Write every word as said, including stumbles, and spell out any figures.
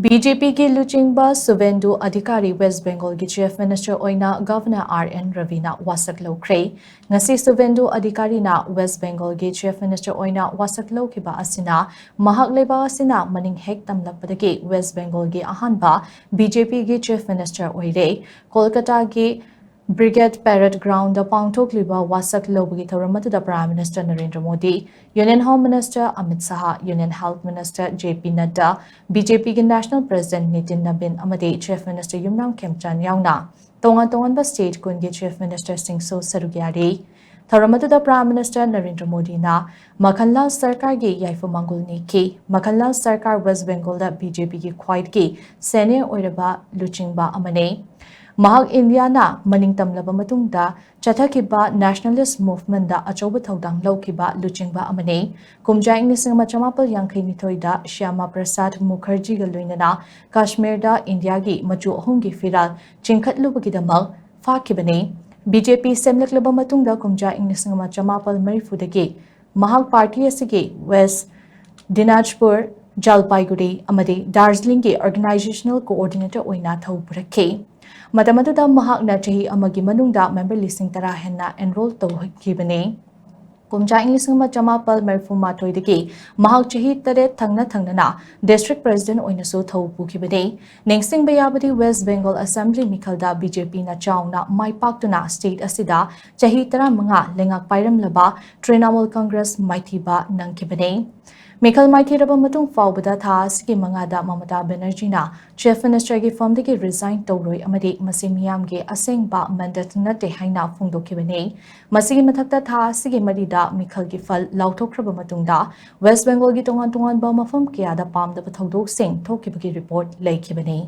B J ꯄꯤꯒꯤ ꯂꯨꯆꯤꯡꯕ ꯁꯨꯚꯦꯟꯗꯨ ꯑꯙꯤꯀꯥꯔꯤ west ꯕꯦꯡꯒꯣꯜꯒꯤ ꯆꯤꯐ ꯃꯤꯅꯤꯁꯇꯔ ꯑꯣꯏꯅ ꯒꯚꯔꯅꯔ ꯑꯥꯔ ꯑꯦꯟ ꯔꯕꯤꯅ ꯋꯥꯁꯛ ꯂꯧꯈ꯭ꯔꯦ꯫ ꯉꯁꯤ ꯁꯨꯚꯦꯟꯗꯨ ꯑꯙꯤꯀꯥꯔꯤꯅ ꯋꯦꯁ ꯕꯦꯡꯒꯣꯜꯒꯤ ꯆꯤꯐ ꯃꯤꯅꯤꯁꯇꯔ ꯑꯣꯏꯅ ꯋꯥꯁꯛ ꯂꯧꯈꯤꯕ ꯑꯁꯤꯅ ꯃꯍꯥꯛ ꯂꯩꯕꯥꯛ ꯑꯁꯤꯅ ꯃꯅꯤꯡ ꯍꯦꯛ ꯇꯝꯂꯛꯄꯗꯒꯤ ꯋꯦꯁ ꯕꯦꯡꯒꯣꯜꯒꯤ ꯑꯍꯥꯟꯕ ꯕꯤ ꯖꯦ ꯄꯤꯒꯤ ꯆꯤꯐ ꯃꯤꯅꯤꯁꯇꯔ ꯑꯣꯏꯔꯦ꯫ ꯀꯣꯜꯀꯇꯥꯒꯤ ꯕ꯭ꯔꯤꯒꯦꯗ ꯄꯦꯔꯦꯗ ꯒ꯭ꯔꯥꯎꯟꯗ ꯄꯥꯡꯊꯣꯛꯂꯤꯕ ꯋꯥꯁꯛ ꯂꯧꯕꯒꯤ ꯊꯧꯔꯝ ꯑꯗꯨꯗ prime minister Narendra Modi, union home minister Amit Shah, union health minister J P Nadda, B J ꯄꯤꯒꯤ ꯅꯦꯁꯅꯦꯜ ꯄ꯭ꯔꯦꯁꯤꯗꯦꯟꯠ ꯅꯤꯇꯤꯟ ꯅꯕꯤꯟ ꯑꯃꯗꯤ ꯆꯤꯐ ꯃꯤꯅꯤꯁꯇꯔ ꯌꯨꯝꯅꯥꯝ ꯈꯦꯝꯆꯥꯟ ꯌꯥꯎꯅ ꯇꯣꯉꯥꯟ ꯇꯣꯉꯥꯟꯕ ꯁ꯭ꯇꯦꯠ ꯀꯨꯟꯒꯤ ꯆꯤꯐ ꯃꯤꯅꯤꯁꯇꯔꯁꯤꯡꯁꯨ ꯁꯔꯨꯛ ꯌꯥꯔꯤ꯫ ꯊꯧꯔꯝ ꯑꯗꯨꯗ ꯄ꯭ꯔꯥꯏꯝ ꯃꯤꯅꯤꯁꯇꯔ ꯅꯔꯦꯟꯗ꯭ꯔ ꯃꯣꯗꯤꯅ ꯃꯈꯟꯂꯥꯜ ꯁꯔꯀꯥꯔꯒꯤ ꯌꯥꯏꯐ ꯃꯪꯒꯣꯜ ꯅꯤꯈꯤ꯫ ꯃꯈꯟꯂꯥꯜ ꯁꯔꯀꯥꯔ ꯋꯦꯁ ꯕꯦꯡꯒꯣꯜꯗ ꯕꯤ ꯖꯦ ꯄꯤꯒꯤ ꯈ꯭ꯋꯥꯏꯗꯒꯤ ꯁꯦꯅꯤꯌꯔ ꯑꯣꯏꯔꯕ ꯂꯨꯆꯤꯡꯕ ꯑꯃꯅꯤ꯫ ꯃꯍꯥꯛ ꯏꯟꯗꯤꯌꯥꯅ ꯃꯅꯤꯡ ꯇꯝꯂꯕ ꯃꯇꯨꯡꯗ ꯆꯠꯊꯈꯤꯕ ꯅꯦꯁꯅꯦꯂꯤꯁ ꯃꯨꯚꯃꯦꯟꯠꯗ ꯑꯆꯧꯕ ꯊꯧꯗꯥꯡ ꯂꯧꯈꯤꯕ ꯂꯨꯆꯤꯡꯕ ꯑꯃꯅꯤ꯫ ꯀꯨꯝꯖꯥ ꯏꯪ ꯂꯤꯁꯤꯡ ꯑꯃ ꯆꯃꯥꯄꯜ ꯌꯥꯡꯈꯩ ꯅꯤꯊꯣꯏꯗ ꯁ꯭ꯌꯥꯃꯥ ꯄ꯭ꯔꯁꯥꯗ ꯃꯨꯈꯔꯖꯤꯒ ꯂꯣꯏꯅꯅ ꯀꯥꯁꯃꯤꯔꯗ ꯏꯟꯗꯤꯌꯥꯒꯤ ꯃꯆꯨ ꯑꯍꯨꯝꯒꯤ ꯐꯤꯔꯥꯜ ꯆꯤꯡꯈꯠꯂꯨꯕꯒꯤꯗꯃꯛ ꯐꯥꯈꯤꯕꯅꯤ꯫ ꯕꯤ ꯖꯦ ꯄꯤ ꯁꯦꯝꯂꯛꯂꯕ ꯃꯇꯨꯡꯗ ꯀꯨꯝꯖꯥ ꯏꯪ ꯂꯤꯁꯤꯡ ꯑꯃ ꯆꯃꯥꯄꯜ ꯃꯔꯤꯐꯨꯗꯒꯤ ꯃꯍꯥꯛ ꯄꯥꯔꯇꯤ ꯑꯁꯤꯒꯤ ꯋꯦꯁ ꯗꯤꯅꯥꯖꯄꯨꯔ, ꯖꯜꯄꯥꯏꯒꯨꯔꯤ ꯑꯃꯗꯤ ꯗꯥꯔꯖꯤꯂꯤꯡꯒꯤ ꯑꯣꯔꯒꯅꯥꯏꯖꯦꯁꯅꯦꯜ ꯀꯣꯑꯣꯔꯗꯤꯅꯦꯇꯔ ꯑꯣꯏꯅ ꯊꯧ ꯄꯨꯔꯛꯈꯤ꯫ ꯃꯇꯝ ꯑꯗꯨꯗ ꯃꯍꯥꯛꯅ ꯆꯍꯤ ꯑꯃꯒꯤ ꯃꯅꯨꯡꯗ ꯃꯦꯝꯕꯔ ꯂꯤꯁꯤꯡ ꯇꯔꯥ ꯍꯦꯟꯅ ꯑꯦꯟꯔꯣꯜ ꯇꯧꯍꯟꯈꯤꯕꯅꯤ꯫ ꯀꯨꯝꯖꯥ ꯏꯪ ꯂꯤꯁꯤꯡ ꯑꯃ ꯆꯃꯥꯄꯜ ꯃꯔꯤꯐꯨ ꯃꯥꯊꯣꯏꯗꯒꯤ ꯃꯍꯥꯛ ꯆꯍꯤ ꯇꯔꯦꯠ ꯊꯪꯅ ꯊꯪꯅꯅ ꯗꯤꯁꯇ꯭ꯔꯤꯛ ꯄ꯭ꯔꯦꯁꯤꯗꯦꯟꯠ ꯑꯣꯏꯅꯁꯨ ꯊꯧ ꯄꯨꯈꯤꯕꯅꯤ꯫ ꯅꯤꯡꯁꯤꯡꯕ ꯌꯥꯕꯗꯤ, ꯋꯦꯁ ꯕꯦꯡꯒꯣꯜ ꯑꯦꯁꯦꯝꯕ꯭ꯂꯤ ꯃꯤꯈꯜꯗ ꯕꯤ ꯖꯦ ꯄꯤꯅ ꯆꯥꯎꯅ ꯃꯥꯏ ꯄꯥꯛꯇꯨꯅ ꯁ꯭ꯇꯦꯠ ꯑꯁꯤꯗ ꯆꯍꯤ ꯇꯔꯥꯃꯉꯥ ꯂꯩꯉꯥꯛ ꯄꯥꯏꯔꯝꯂꯕ ꯇ꯭ꯔꯤꯅꯥꯃꯨꯜ ꯀꯪꯒ꯭ꯔꯦꯁ ꯃꯥꯏꯊꯤꯕ ꯅꯪꯈꯤꯕꯅꯤ꯫ ꯃꯤꯈꯜ ꯃꯥꯏꯊꯤꯔꯕ ꯃꯇꯨꯡ ꯐꯥꯎꯕꯗ ꯊꯥ ꯑꯁꯤꯒꯤ ꯃꯉꯥꯗ ꯃꯃꯇꯥ ꯕꯦꯅꯔꯖꯤꯅ ꯆꯤꯐ ꯃꯤꯅꯤꯁꯇꯔꯒꯤ ꯐꯝꯗꯒꯤ ꯔꯤꯖꯥꯏꯟ ꯇꯧꯔꯣꯏ ꯑꯃꯗꯤ ꯃꯁꯤ ꯃꯤꯌꯥꯝꯒꯤ ꯑꯁꯦꯡꯕ ꯃꯦꯟꯗꯦꯠ ꯅꯠꯇꯦ ꯍꯥꯏꯅ ꯐꯣꯡꯗꯣꯛꯈꯤꯕꯅꯤ꯫ ꯃꯁꯤꯒꯤ ꯃꯊꯛꯇ, ꯊꯥ ꯑꯁꯤꯒꯤ ꯃꯔꯤꯗ ꯃꯤꯈꯜꯒꯤ ꯐꯜ ꯂꯥꯎꯊꯣꯛꯈ꯭ꯔꯕ ꯃꯇꯨꯡꯗ ꯋꯦꯁ ꯕꯦꯡꯒꯣꯜꯒꯤ ꯇꯣꯉꯥꯟ ꯇꯣꯉꯥꯟꯕ ꯃꯐꯝ ꯀꯌꯥꯗ ꯄꯥꯝꯗꯕ ꯊꯧꯗꯣꯛꯁꯤꯡ ꯊꯣꯛꯈꯤꯕꯒꯤ ꯔꯤꯄꯣꯔꯠ ꯂꯩꯈꯤꯕꯅꯤ꯫